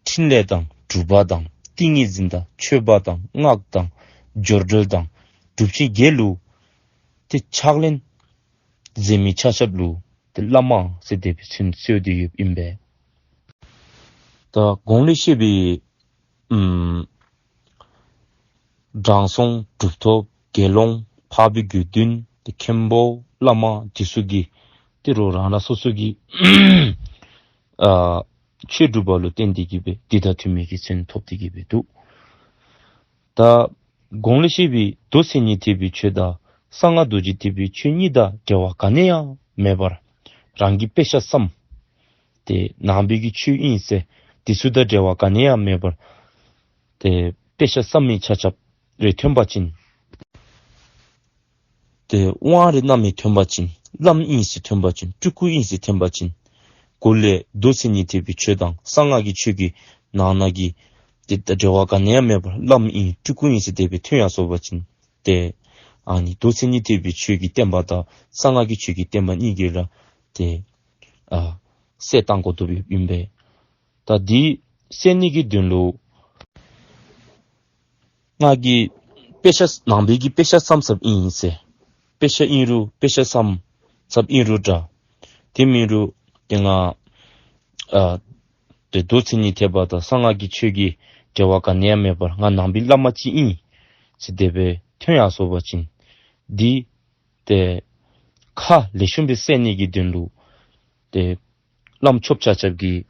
ཕྲིན་ལས་དང་སྒྲུབ་པ་དང་ཏིང་ངེ་འཛིན་དང་མཆོད་པ་དང་སྔགས་དང་སྦྱོར་སྒྲོལ་དང་སྒྲུབ་ཆེན་བརྒྱད་ལུ་ཏེ་ཕྱག་ལེན་མཛད་མི་ཆ་ཁྱབ་ལུ་ཏེ་བླ་མ་ཟེར་དེ་སྦེ་མཚན་གསོལ་ཏེ་ཡོདཔ་ཨིན་པས། ད་གོང་ལས་བཤད་པའི་ཨམ་དྲང་སྲོང་གྲུབ་ཐོབ་དགེ་སློང་འཕགས་པའི་དགེ་འདུན་ཏེ་མཁན་པོ་བླ་མ་འདི་ཚུ་གི་ཏེ་རོགས་རང་རང་སོ་སོ་གི་ཨ་ཆོས་སྒྲུབ་པ་ལུ་བརྟེན་ཏེ་གི་སྦེ་འདི་དང་མཐུན་མི་གི་མཚན་ཐོབ་སྟེ་གི་སྦེ་འདུག། ད་གོང་ལས་བཤད་པའི་མདོ་མཚན་ཉིད་ཐེག་པའི་ཆོས་དང་གསང་སྔགས་རྡོ་རྗེ་ཐེག་པའི་ཆོས་གཉིས་དང་འབྲེལ་བ་ག་ནི་ཡང་མེད་པར་རང་གི་དཔེ་ཆ་བསམ། ཏེ་ནང་པའི་གི་ཆོས་ཨིན་ཟེར་འདི་ཚུ་དང་འབྲེལ་བ་ག་ནི་ཡང་མེད་པར་ཏེ་དཔེ་ཆ་བསམ་མི་ཆ་ཁྱབ་རེ་ཐོན་པ་ཅིན་ཏེ་དབང་རེ་གནང་མི་ཐོན་པ་ཅིན་བླམ་ཨིན་ཟེར་ཐོན་པ་ཅིན་སྤྲུལ་སྐུ་ཨིན་ཟེར་ཐོན་པ་ཅིན་གོང་ལས་མདོ་མཚན་ཉིད་ཐེག་པའི་ཆོས་དང་གསང་སྔགས་ཀྱི་ཆོས་ཀྱི་ནང་ན་གི་ཏེ་ད་འབྲེལ་བ་ག་ནི་ཡང་མེད་པར་བླམ་ཨིན་སྤྲུལ་སྐུ་ཨིན་ཟེར་དེ་སྦེ་ཐོན་ཡར་སོ་པ་ཅིན་ཏེ་ཨ་ནི་མདོ་མཚན་ཉིད་ཐེག་པའི་ཆོས་ཀྱི་བསྟན་པ་དང་གསང་སྔགས་ཀྱི་ཆོས་ཀྱི་བསྟན་པ་གཉིས་ཀྱི་ར་ཏེ་ཨ་བསལ་བཏང་དགོ་དོ་ཨིན་པས། ད་འདི་བསལ་ནི་གི་དོན་ལུ་ང་གིས་དཔེ་ཆ་ནང་པའི་གི་དཔེ་ཆ་བསམ་བསམ་ཨིན་ཟེར། དཔེ་ཆ་ཨིན་རུང་དཔེ་ཆ་བསམ་བསམ་ཨིན་རུང་འདྲ། དེ་མིན་རུང་ཏེ་ང་ཨ་ཏེ་མདོ་མཚན་ཉིད་ཐེག་པ་དང་གསང་སྔགས་ཀྱི་ཆོས་ཀྱི་འབྲེལ་བ་ག་ནི་ཡང་མེད་པར་ང་ནང་པའི་བླ་མ་ཅིག་ཨིན་ཟེར་དེ་སྦེ་ཐོན་ཡར་སོ་པ་ཅིན་འདི་ཏེ་ཁ་ལེགས་ཤོམ་སྦེ་བསལ་ནི་གི་དོན་ལུ་ཏེ་བླམ་ཆོསཔ་ཆ་ཁྱབ་ཀྱིས་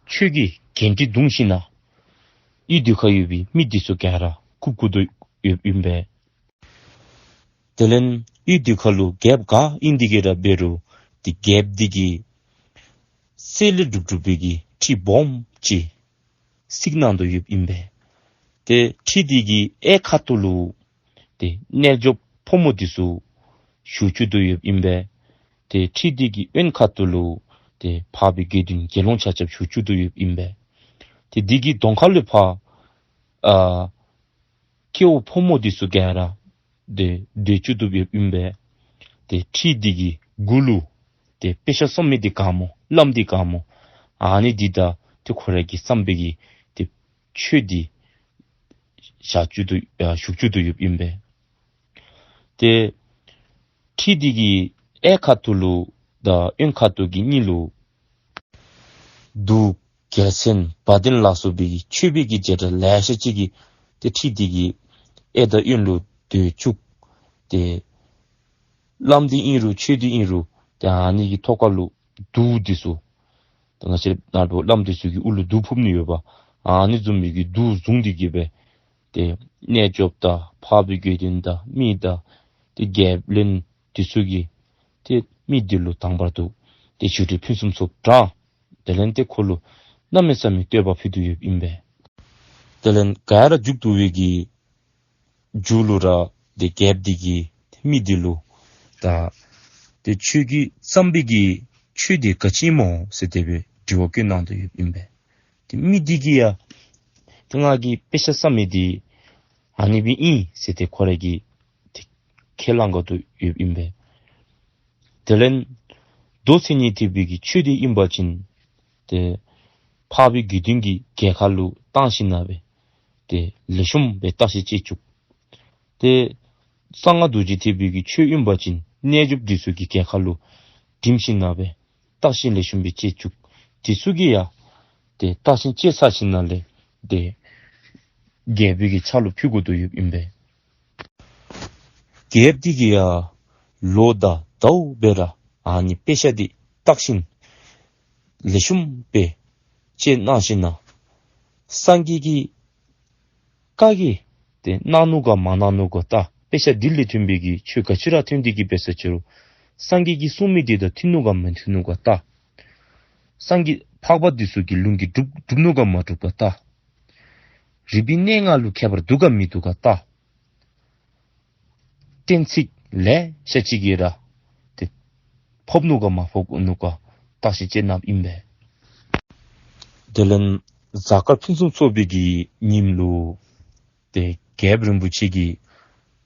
ཆོས་ཀྱི་འགན་འཁྲི་བརྡུང་ཞིནམ་ན་གཡུས་འདི་ཁར་ཡོད་པའི་མི་འདི་ཚུ་ག་ར་བཀུག་བཀུག་དོ་ཡོདཔ་ཨིན་པས། དེ་ལས་གཡུས་འདི་ཁར་ལུ་རྒྱལཔོ་ག་ཨིན་དེ་གི་ར་འབད་རུང་ཏེ་རྒྱལཔོ་འདི་གིས་གསེར་ལས་གྲུབ་གྲུབ་པའི་གི་ཁྲི་སྦོམ་ཅིག་བརྩིགས་གནང་དོ་ཡོདཔ་ཨིན་པས། ཏེ་ཁྲི་འདི་གི་གཡས་ཁ་ཐུག་ལུ་ཏེ་རྣལ་འབྱོརཔ་ཕོ་མོ་འདི་ཚུ་བཞུགས་བཅུག་དོ་ཡོདཔ་ཨིན་པས། ཏེ་ཁྲི་འདི་གི་གཡོན་ཁ་ཐུག་ལུ་ཏེ་འཕགས་པའི་དགེ་འདུན་དགེ་སློང་ཆ་ཁྱབ་བཞུགས་བཅུག་དོ་ཡོདཔ་ཨིན་པས། ཏེ་འདི་གི་གདོང་ཁ་ལུ་ཕར་ཨ་སྐྱེ་བོ་ཕོ་མོ་འདི་ཚུ་ག་ར་ཏེ་སྡོད་བཅུག་དོ་ཡོདཔ་ཨིན་པས། ཏེ་ཁྲི་འདི་གི་གུ་ལུ་ཏེ་དཔེ་ཆ་བསམ་མི་འདི་ག་སྨོ་བླམ་འདི་ག་སྨོ་ཨ་ནི་འདི་དང་ཏེ་ཁོ་ར་གི་བསམ་པའི་གི་ཏེ་ཆོས་འདི་བཞག་བཅུག་དོ་ཨ་བཞུགས་བཅུག་དོ་ཡོདཔ་ཨིན་པས། ཏེ་ཁྲི་འདི་གི་གཡས་ཁ་ཐུག་ལུ་དང་གཡོན་ཁ་ཐུག་གི་གཉིས་ལུ་གདུགས་རྒྱལ་མཚན་བ་དན་ལ་སོགས་པའི་གི་མཆོད་པའི་གི་རྒྱས་འདྲ་ལེ་ཤ་ཅིག་གིས་ཏེ་ཁྲི་འདི་གི་གཡས་དང་གཡོན་ལུ་སྡོད་བཅུག། ཏེ་བླམ་འདི་ཨིན་རུང་ཆོས་འདི་ཨིན་རུང་ཏེ་ཨ་ནི་གི་ཐོག་ཁ་ལུ་གདུགས་འདི་ཚུ་ཏེ་ང་བཅས་ནཱ་ལུ་བླམ་འདི་ཚུ་གི་དབུ་ལུ་གདུགས་ཕུབ་ནི་ཡོདཔ་ཨ་ནི་བཟུམ་མའི་གི་གདུགས་བཟུང་སྟེ་གི་སྦེ་ཏེ་རྣལ་འབྱོརཔ་དང་འཕགས་པའི་དགེ་འདུན་དང་མི་དང་ཏེ་རྒྱལ་བློན་འདི་ཚུ་གིས་ ཏེ་མི་འདི་ལུ་དང་པར་དུ་ཏེ་ཞུ་སྒྲིག་ཕུན་སུམ་ཚོགསཔ་དྲང་། དེ་ལས་ཏེ་ཁོ་ལུ་གནམ་མེད་ས་མེད་བསྟོད་པ་ཕུལ་དོ་ཡོདཔ་ཨིན་པས། དེ་ལས་ག་ར་མཇུག་བསྡུ་བའི་གི་མཇུག་ལུ་ར་ཏེ་རྒྱལཔོ་འདི་གིས་མི་འདི་ལུ་ད་ཏེ་ཁྱོད་ཀྱིས་བརྩམས་པའི་གི་ཆོས་འདི་ག་ཅི་སྨོ་ཟེར་དེ་སྦེ་དྲི་བ་བཀོད་གནང་དོ་ཡོདཔ་ཨིན་པས། ཏེ་མི་འདི་གིས་ཡང་ཏེ་ང་གིས་དཔེ་ཆ་བརྩམས་མི་འདི་ཨ་ནི་སྦེ་ཨིན་ཟེར་ཏེ་ཁོ་ར་གིས་ཏེ་ཁས་བླངས་དགོ་དོ་ཡོདཔ་ཨིན་པས། དེ་ལས་མདོ་མཚན་ཉིད་ཐེག་པའི་གི་ཆོས་འདི་ཨིན་པ་ཅིན་ཏེ་འཕགས་པའི་དགེ་འདུན་གྱི་རྒྱལ་ཁ་ལུ་བཏང་ཞིནམ་ལས་ཏེ་ལེགས་ཤོམ་སྦེ་བརྟག་ཞིབ་དཔྱད་བཅུག། ཏེ་གསང་སྔགས་རྡོ་རྗེ་ཐེག་པའི་གི་ཆོས་ཨིན་པ་ཅིན་རྣལ་འབྱོརཔ་འདི་ཚུ་གི་རྒྱལ་ཁ་ལུ་བསྒྲིམས་ཞིནམ་ལས་བརྟག་ཞིབ་ལེགས་ཤོམ་སྦེ་དཔྱད་བཅུག། འདི་ཚུ་གིས་ཡང་ཏེ་བརྟག་ཞིབ་དཔྱད་ཚར་ཞིནམ་ལས་ཏེ་རྒྱལ་པོའི་གི་ཕྱག་ལུ་ཕུལ་དགོ་དོ་ཡོདཔ་ཨིན་པས། རྒྱལཔོ་འདི་གིས་ཡང་ལོ་དང་ཟླཝ་སྦེ་ར་ཨ་ནི་དཔེ་ཆ་འདི་བརྟག་ཞིབ་ལེགས་ཤོམ་སྦེ་དཔྱད་གནང་ཞིནམ་ལས་སངས་རྒྱས་ཀྱིས་བཀའ་གིས་ཏེ་གནང་ནུག་ག་མ་གནང་ནུག་ག་ལྟ། དཔེ་ཆ་འདི་ལས་ཐོན་པའི་གི་ཆོས་ག་ཅི་ར་ཐོན་ཏེ་གི་འབད་ས་ཅི་རུང་སངས་རྒྱས་ཀྱིས་གསུངས་མི་འདི་དང་མཐུན་ནུག་ག་མ་མཐུན་ནུག་ག་ལྟ། སངས་རྒྱས་འཕགས་པ་འདི་ཚུ་གི་ལུང་གིས་གྲུབ་གྲུབ་ནུག་ག་མ་གྲུབ་ག་ལྟ། རིག་པའི་གནས་ལྔ་ལུ་ཁྱད་པར་འདུག་ག་མི་འདུག་ག་ལྟ། གཏན་ཚིགས་ལེ་ཤ་ཅིག་གིས་ར་ཏེ་ཕོག་ནུག་ག་མ་ཕོག་ནུག་ག་བརྟག་ཞིབ་དཔྱད་གནངམ་ཨིན་པས། དེ་ལས་གཟའ་སྐར་ཕུན་སུམ་ཚོགས་པའི་གི་ཉིནམ་ལུ་ཏེ་རྒྱལཔོ་རིན་པོ་ཆེ་གིས་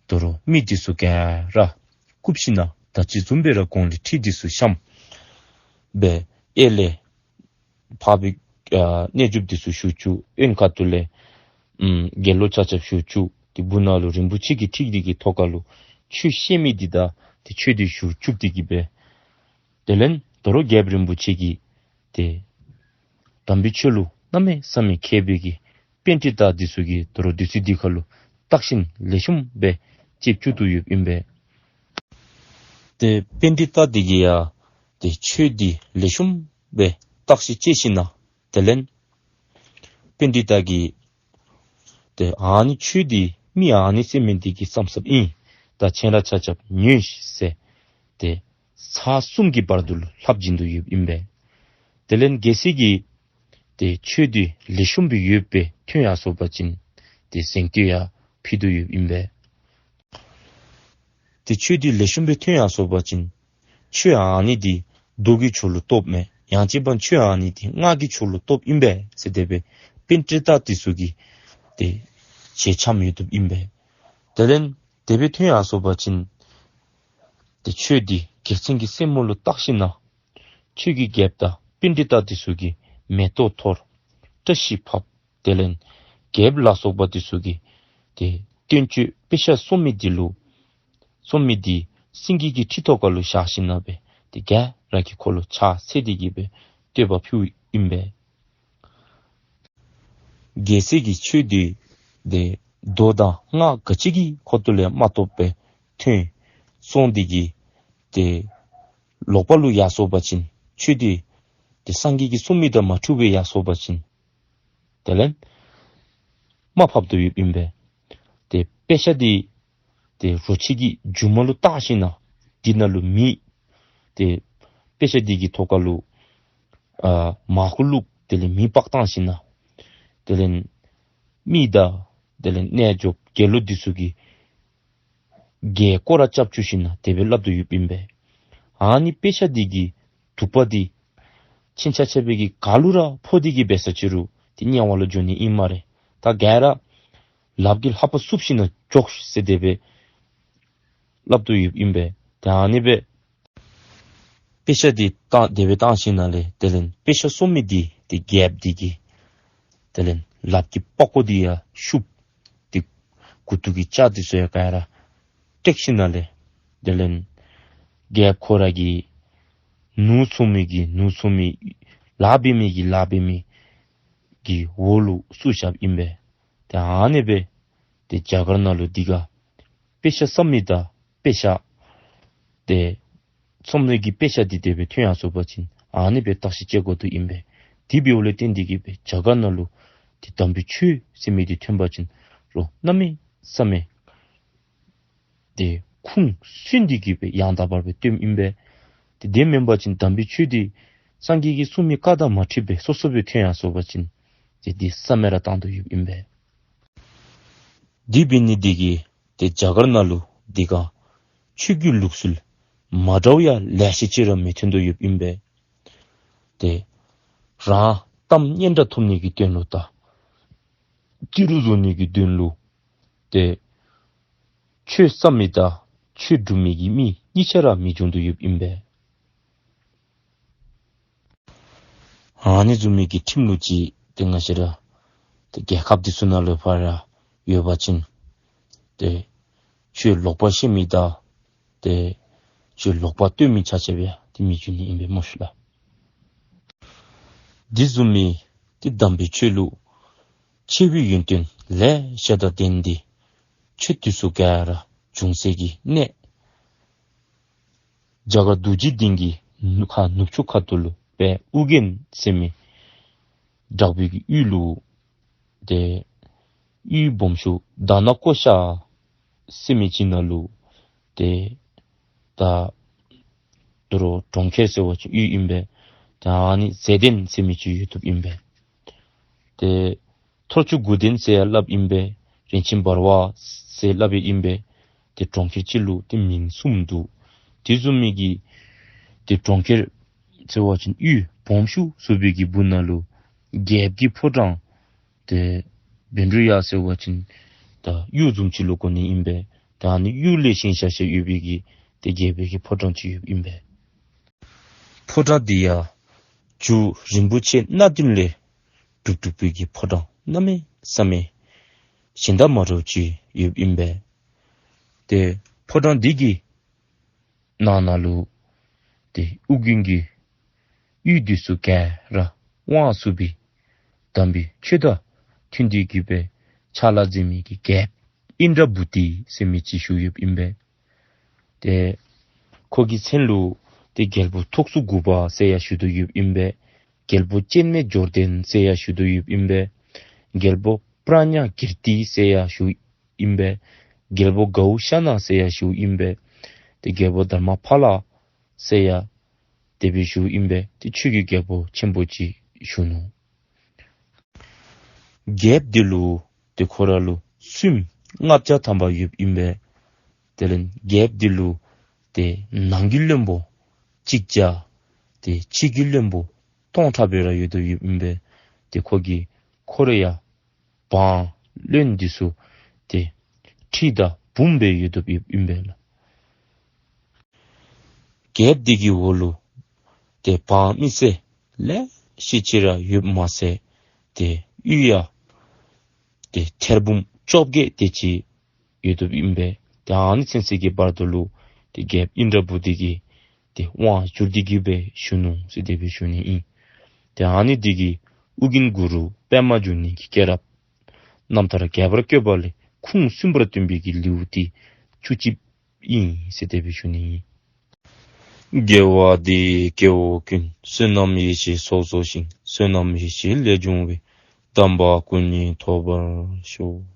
དོ་རུང་མི་འདི་ཚུ་ག་ར་བཀུག་ཞིནམ་ལས་ད་ཅི་བཟུམ་སྦེ་ར་གོང་ལས་ཁྲི་འདི་ཚུ་བཤམས་སྦེ་གཡས་ལས་འཕགས་པའི་ཨ་རྣལ་འབྱོརཔ་འདི་ཚུ་བཞུགས་བཅུག། གཡོན་ཁ་ཐུག་ལས་ཨམ་དགེ་སློང་ཆ་ཁྱབ་བཞུགས་བཅུག། ཏེ་སྦུག་ན་ལུ་རིན་པོ་ཆེ་གི་ཁྲི་འདི་གི་ཐོག་ཁ་ལུ་ཆོས་བཤད་མི་འདི་དང་ཏེ་ཆོས་འདི་བཞུགས་བཅུག་སྟེ་གི་སྦེ། དེ་ལས་དོ་རུང་རྒྱལཔོ་རིན་པོ་ཆེ་གིས་ཏེ་དམ་པའི་ཆོས་ལུ་གནམ་མེད་ས་མེད་མཁས་པའི་གི་པཎྜི་ཏ་འདི་ཚུ་གིས་དོ་རུང་དུས་ཚོད་འདི་ཁ་ལུ་བརྟག་ཞིབ་ལེགས་ཤོམ་སྦེ་དཔྱད་བཅུག་དོ་ཡོདཔ་ཨིན་པས། ཏེ་པཎྜི་ཏ་འདི་གིས་ཡང་ཏེ་ཆོས་འདི་ལེགས་ཤོམ་སྦེ་བརྟག་ཞིབ་དཔྱད་ཞིནམ་ལས་དེ་ལས་པཎྜི་ཏ་གིས་ཏེ་ཨ་ནི་ཆོས་འདི་མི་ཨ་ནི་ཟེར་མི་འདི་གིས་བརྩམས་བརྩམསཔ་ཨིན། ད་ཁྱེད་ར་ཆ་ཁྱབ་ཉོན་ཤིག་ཟེར་ཏེ་ཚར་གསུམ་གྱི་བར་དུ་ལུ་ལྷབ་བྱིན་དོ་ཡོདཔ་ཨིན་པས། དེ་ལས་རྒྱལ་སྲས་ཀྱིས་ཏེ་ཆོས་འདི་ལེགས་ཤོམ་སྦེ་ཡོདཔ་སྦེ་ཐོན་ཡར་སོང་པ་ཅིན་ཏེ་གཟེངས་བསྟོད་ཡང་ཕུལ་དོ་ཡོདཔ་ཨིན་པས། ཏེ་ཆོས་འདི་ལེགས་ཤོམ་སྦེ་ཐོན་ཡར་སོང་པ་ཅིན་ཆོས་ཨ་ནི་འདི་མདོ་གི་ཆོས་ལུ་གཏོགསཔ་མས། ཡང་ཅིན་ཆོས་ཨ་ནི་འདི་སྔགས་ཀྱི་ཆོས་ལུ་གཏོགསཔ་ཨིན་པས་ཟེར་དེ་སྦེ་པཎྜི་ཏ་འདི་ཚུ་གིས་ཏེ་ཞལ་འཆམ་ཡོདཔ་ཨིན་པས། དེ་ལས་དེ་སྦེ་ཐོན་ཡར་སོང་པ་ཅིན་ཏེ་ཆོས་འདི་རྒྱལ་མཚན་གྱི་སེན་མོ་ལུ་བཏགས་ཞིནམ་ལས་ཆོས་ཀྱི་རྒྱལཔོ་དང་པཎྜི་ཏ་འདི་ཚུ་གིས་མེ་ཏོག་འཐོར། བཀྲ་ཤིས་ཕབ། དེ་ལས་རྒྱལཔོ་ལ་སོགས་པ་འདི་ཚུ་གིས་ཏེ་བསྟན་བཅོས་དཔེ་ཆ་སོང་མི་འདི་ལུ་སོང་མི་འདི་སེང་གེ་གི་ཁྲི་ཐོག་ཁ་ལུ་བཞག་ཞིནམ་ལས་ཏེ་ག་ར་གིས་ཁོ་ལུ་ཕྱག་འཚལ་ཏེ་གི་སྦེ་བསྟོད་པ་ཕུལཝ་ཨིན་པས། རྒྱལ་སྲས་ཀྱིས་ཆོས་འདི་ཏེ་མདོ་དང་སྔགས་ག་ཅི་གི་ཁ་ཐུག་ལས་མ་གཏོགས་པའི་ཐོན་སོང་འདི་གིས་ཏེ་ལོག་པ་ལུ་ཡར་སོང་པ་ཅིན་ཆོས་འདི་ཏེ་སངས་རྒྱས་ཀྱིས་གསུངས་མི་དང་མ་འཁྲིལ་བར་ཡར་སོང་པ་ཅིན་དེ་ལས་མར་ཕབ་དོ་ཡོདཔ་ཨིན་པས། ཏེ་དཔེ་ཆ་འདི་ཏེ་རོ་ཁྱི་གི་མཇུག་མ་ལུ་བཏགས་ཞིནམ་ལས་འདི་ནང་ལུ་མེ་ཏེ་དཔེ་ཆ་འདི་གི་ཐོག་ཁ་ལུ་ཨ་མར་ཁུ་བླུགས། དེ་ལས་མེ་སྤར་བཏང་ཞིནམ་ལས་དེ་ལས་མི་དང་དེ་ལས་རྣལ་འབྱོརཔ་དགེ་སློང་འདི་ཚུ་གིས་བགེགས་སྐོར་ར་རྐྱབ་བཅུག་ཞིནམ་ལས་དེ་སྦེ་སླབ་དོ་ཡོདཔ་ཨིན་པས། ཨ་ནི་དཔེ་ཆ་འདི་གི་དུ་པ་འདི་ཁྱེད་ཆ་ཁྱབ་ཀྱི་ག་ལུ་ར་ཕོག་སྟེ་གི་འབད་ས་ཅི་རུང་ཏེ་དམྱལ་བ་ལུ་འགྱོ་ནི་ཨིན་སྨ་རེ། ད་ག་ར་ལགཔ་གིས་ལྷ་པ་བསུབ་ཞིནམ་ལས་འགྱོ་ཟེར་དེ་སྦེ་སླབ་དོ་ཡོདཔ་ཨིན་པས། ཏེ་ཨ་ནི་སྦེ་དཔེ་ཆ་འདི་བཏང་དེ་སྦེ་བཏང་ཞིནམ་ལས་དེ་ལས་དཔེ་ཆ་སོང་མི་འདི་ཏེ་རྒྱལཔོ་འདི་གི་དེ་ལས་ལགཔ་གི་པགས་ཀོ་འདི་ཡང་བཤུབས། ཏེ་མགུ་ཏོ་གི་སྐྱ་འདི་ཚུ་ཡང་ག་ར་བྲེགས་ཞིནམ་ལས་དེ་ལས་རྒྱལཔོ་ཁོ་ར་གི་ནོར་འཚོ་མི་གི་ནོར་འཚོ་མི་ལཱ་འབད་མི་གི་ལཱ་འབད་མི་གི་འོག་ལུ་བཙུགས་བཞགཔ་ཨིན་པས། ཏེ་ཨ་ནི་སྦེ་ཏེ་རྒྱ་གར་ནང་ལུ་འདི་ག་དཔེ་ཆ་བརྩམ་མི་དང་དཔེ་ཆ་ཏེ་ཚོང་ལས་ཀྱི་དཔེ་ཆ་འདི་དེ་སྦེ་ཐོན་ཡར་སོང་པ་ཅིན་ཨ་ནི་སྦེ་བརྟག་ཞིབ་དཔྱད་དགོ་དོ་ཨིན་པས། དེ་འབདཝ་ལས་བརྟེན་ཏེ་གི་སྦེ་རྒྱ་གར་ནང་ལུ་ཏེ་དམ་པའི་ཆོས་ཟེར་མི་འདི་ཐོན་པ་ཅིན་ལོ་གནམ་མེད་ས་མེད་ཏེ་ཁུངས་བཙུན་ཏེ་གི་སྦེ་ཡང་དག་པར་སྦེ་སྟོནམ་ཨིན་པས། ཏེ་དེ་མེན་པ་ཅིན་དམ་པའི་ཆོས་འདི་སངས་རྒྱས་ཀྱིས་གསུངས་མི་བཀའ་དང་མ་འཁྲིལ་བར་སོ་སོ་སྦེ་ཐོན་ཡར་སོང་པ་ཅིན་ཏེ་འདི་བསམ་མེད་ར་བཏང་དོ་ཡོདཔ་ཨིན་པས། དེ་འབད་ནི་འདི་གིས་ཏེ་རྒྱ་གར་ནང་ལུ་འདི་ག་ཆོས་ཀྱི་ལུགས་སྲོལ་མ་འདྲཝ་ཡང་ལེ་ཤ་ཅིག་ར་མི་ཐོན་དོ་ཡོདཔ་ཨིན་པས། ཏེ་རང་གཏམ་སྙན་གྲགས་ཐོབ་ནི་གི་དོན་ལུ་དང་ཏི་རུ་བཟོ་ནི་གི་དོན་ལུ་ཏེ་ཆོས་བསམ་མི་དང་ཆོས་སྒྲུབ་མི་གི་མི་གཉིས་ཆ་ར་མི་འབྱུང་དོ་ཡོདཔ་ཨིན་པས། ཨ་ནི་བཟུམ་མའི་གི་ཁྲིམས་ལུགས་ཅིག་ཏེ་ང་བཅས་ར་ཏེ་རྒྱལ་ཁབ་འདི་ཚུ་ནང་ལུ་ཕར་ར་ཡོད་པ་ཅིན་ཏེ་ཆོས་ལོག་པ་བཤད་མི་དང་ཏེ་ཆོས་ལོག་པ་སྟོན་མི་ཆ་ཁྱབ་ཡང་ཏེ་མི་འབྱུང་ནི་ཨིན་པས་སྨོ་ཤིག་ལགས། འདི་བཟུམ་མའི་ཏེ་དམ་པའི་ཆོས་ལུགས་ཆེ་བའི་ཡོན་ཏན་ལེ་ཤ་དང་ལྡན་ཏེ་ཆོས་འདི་ཚུ་ག་ར་འབྱུང་སའི་གི་གནས་རྒྱ་གར་རྡོ་རྗེ་གདན་གྱི་ནུབ་ཁ་ནུབ་ཕྱོགས་ཁ་ཐུག་ལུ་སྦེ་ཨུ་རྒྱན་ཟེར་མི་དྲག་པོའི་གི་ཡུལ་ལུ་ཏེ་ཡུལ་སྦོམ་ཤོས་དྷ་ན་ཀོ་ཤ་ཟེར་མི་ཅིག་ནང་ལུ་ཏེ་ད་དོ་རུང་གྲོང་ཁྱེར་ཟེར་བ་ཅིན་ཡུལ་ཨིན་པས། ད་ཨ་ནི་ཟས་ལྡན་ཟེར་མི་ཅིག་ཡོདཔ་ཨིན་པས། ཏེ་ཐོར་ཅོག་དགུ་ལྡན་ཟེར་ཡང་སླབ་ཨིན་པས། རིན་ཆེན་འབར་བ་ཟེར་སླབ་ཨིན་པས། ཏེ་གྲོང་ཁྱེར་ཅིག་ལུ་ཏེ་མིང་གསུམ་འདུག། དེ་བཟུམ་མའི་གི་ཏེ་གྲོང་ཁྱེར་ཟེར་བ་ཅིན་ཡུལ་སྦོམ་ཤོས་ཟེར་བའི་གི་སྦུག་ན་ལུ་རྒྱལཔོ་གི་ཕོ་བྲང་ཏེ་བཻ་ཌཱུརྱ་ཟེར་བ་ཅིན་ད་ཡུལ་བཟུམ་ཅིག་ལུ་གོ་ནི་ཨིན་པས། ད་ཨ་ནི་ཡུལ་ལས་བཞེངས་བཞག་བཞགཔ་ཡོད་པའི་གི་ཏེ་རྒྱལཔོ་གི་ཕོ་བྲང་ཅིག་ཡོདཔ་ཨིན་པས། ཕོ་བྲང་འདི་ཡང་རྒྱུ་རིན་པོ་ཆེ་སྣ་བདུན་ལས་གྲུབ་གྲུབ་པའི་གི་ཕོ་བྲང་གནམ་མེད་ས་མེད་གཞན་དང་མ་འདྲཝ་ཅིག་ཡོདཔ་ཨིན་པས། ཏེ་ཕོ་བྲང་འདི་གི་ནང་ན་ལུ་ཏེ་ཨུ་རྒྱན་གྱི་ཡུལ་འདི་ཚུ་ག་ར་དབང་བཟུང་བའི་དམ་པའི་ཆོས་དང་མཐུན་ཏེ་གི་སྦེ་ཕྱག་ལཱ་མཛད་མི་གི་རྒྱལཔོ་ཨིནྡྲ་བྷུ་ཏི་ཟེར་མི་ཅིག་བཞུགས་ཡོདཔ་ཨིན་པས། ཏེ་ཁོ་གི་མཚན་ལུ་ཏེ་རྒྱལ་པོ་ཐོག་སུ་གུ་པ་ཟེར་ཡང་ཞུ་དོ་ཡོདཔ་ཨིན་པས། རྒྱལ་པོ་སྤྱན་མེད་འབྱོར་ལྡན་ཟེར་ཡང་ཞུ་དོ་ཡོདཔ་ཨིན་པས། རྒྱལ་པོ་པྲཛྙཱ་ཀིརྟི་ཟེར་ཡང་ཞུཝ་ཨིན་པས། རྒྱལ་པོ་གའུ་ཥ་ན་ཟེར་ཡང་ཞུཝ་ཨིན་པས། ཏེ་རྒྱལ་པོ་དྷརྨ་པཱ་ལ་ཟེར་ཡང་དེ་སྦེ་ཞུཝ་ཨིན་པས། ཏེ་ཆོས་ཀྱི་རྒྱལ་པོ་ཆེན་པོ་ཅིག་བཞུགས་ནུག། རྒྱལཔོ་འདི་ལུ་ཏེ་ཁོ་ར་ལུ་བཙུནམོ་ལྔ་བརྒྱ་ཐམ་པ་ཡོདཔ་ཨིན་པས། དེ་ལས་རྒྱལཔོ་འདི་ལུ་ཏེ་ནང་གི་བློན་པོ་གཅིག་བརྒྱ་ཏེ་ཕྱི་གི་བློན་པོ་སྟོང་ཕྲག་སྦེ་ར་ཡོད་དོ་ཡོདཔ་ཨིན་པས། ཏེ་ཁོ་གིས་ཁོ་ར་ཡང་འབངས་བློན་འདི་ཚུ་ཏེ་ཁྲི་དང་འབུམ་སྦེ་ཡོད་དོ་ཡོདཔ་ཨིན་པས་ལགས། རྒྱལཔོ་འདི་གི་འོག་ལུ་ཏེ་འབངས་མི་སེར་ལེ་ཤ་ཅིག་ར་ཡོདཔ་མ་ཚད་ཏེ་ཡུལ་ཡང་ཏེ་ཐེར་འབུམ་བཅོ་བརྒྱད་དེ་ཅིག་ཡོད་དོ་ཨིན་པས། ཏེ་ཨ་ནི་ཚུན་ཚོད་ཀྱི་བར་དུ་ལུ་ཏེ་རྒྱལཔོ་ཨིནྡྲ་བྷུ་ཏི་གིས་ཏེ་དབང་བསྒྱུར་ཏེ་གི་སྦེ་བཞུགས་ནུག་ཟེར་དེ་སྦེ་ཞུ་ནི་ཨིན། ཏེ་ཨ་ནི་འདི་གིས་ཨོ་རྒྱན་གུ་རུ་པདྨ་འབྱུང་གནས་ཀྱི་སྐྱེས་རབས་རྣམ་ཐར་རྒྱས་པར་བཀོད་པ་ལས་ཁུངས་སུན་པར་སྟོན་པའི་གི་ལེའུ་སྟེ་བཅུ་གཅིག་ཨིན་ཟེར་དེ་སྦེ་ཞུ་ནི་ཨིན། དགེ་བ་འདི་ཡིས་སྐྱེ་བོ་ཀུན། བསོད་ནམས་ཡེ་ཤེས་ཚོགས་རྫོགས་ཤིང་། བསོད་ནམས་ཡེ་ཤེས་ལས་བྱུང་བའི། དམ་པ་སྐུ་གཉིས་ཐོབ་པར་ཤོག།